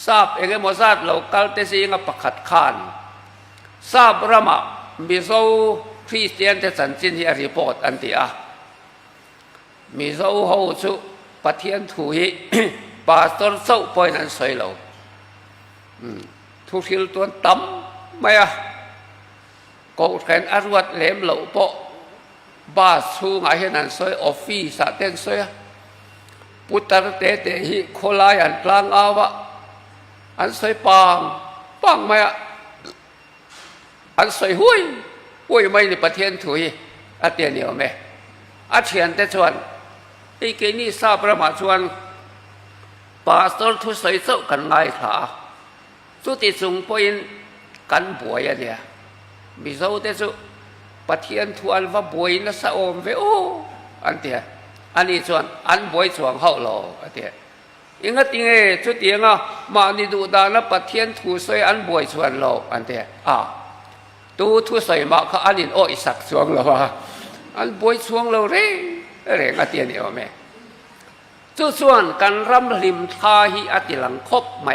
Sap engemaw zat lo kal te zinga pakhat khan Sap ramah Mizo Kristian te chanchin hi a report an ti a. Mizo ho chu Pathian thu hi Pastor chauh pawhin an sawi lo. Thu hril tuan tam mai a. Kohhran a ruat lem loh pawh bus chhungah hian an sawi, office ah te an sawi a, putar te te hi khawlai an tlang au a, an sawi pang pang mai a, an sawi huai huai mai ni Pathian thu hi a ti a ni awm e. A thiante chuan hei keini sap ramah chuan pastor thusawi chauh kan ngaithla a, Chuti chung pawhin kan buai a nia. Mizote chu Pathian thu an va buai nasa awm ve aw an ti a. Ani chuan an buai chuang hauh lo a ti a. Engati nge chutianga mahni duh dana Pathian thu sawi an buai chuan lo an ti a. A, tu thusawi mah kha an in awih sak chuang lo a, an buai chuang lo reng reng a ti a ni awm e. Chu chuan kan ram hlim thla hi a ti lang khawp mai a.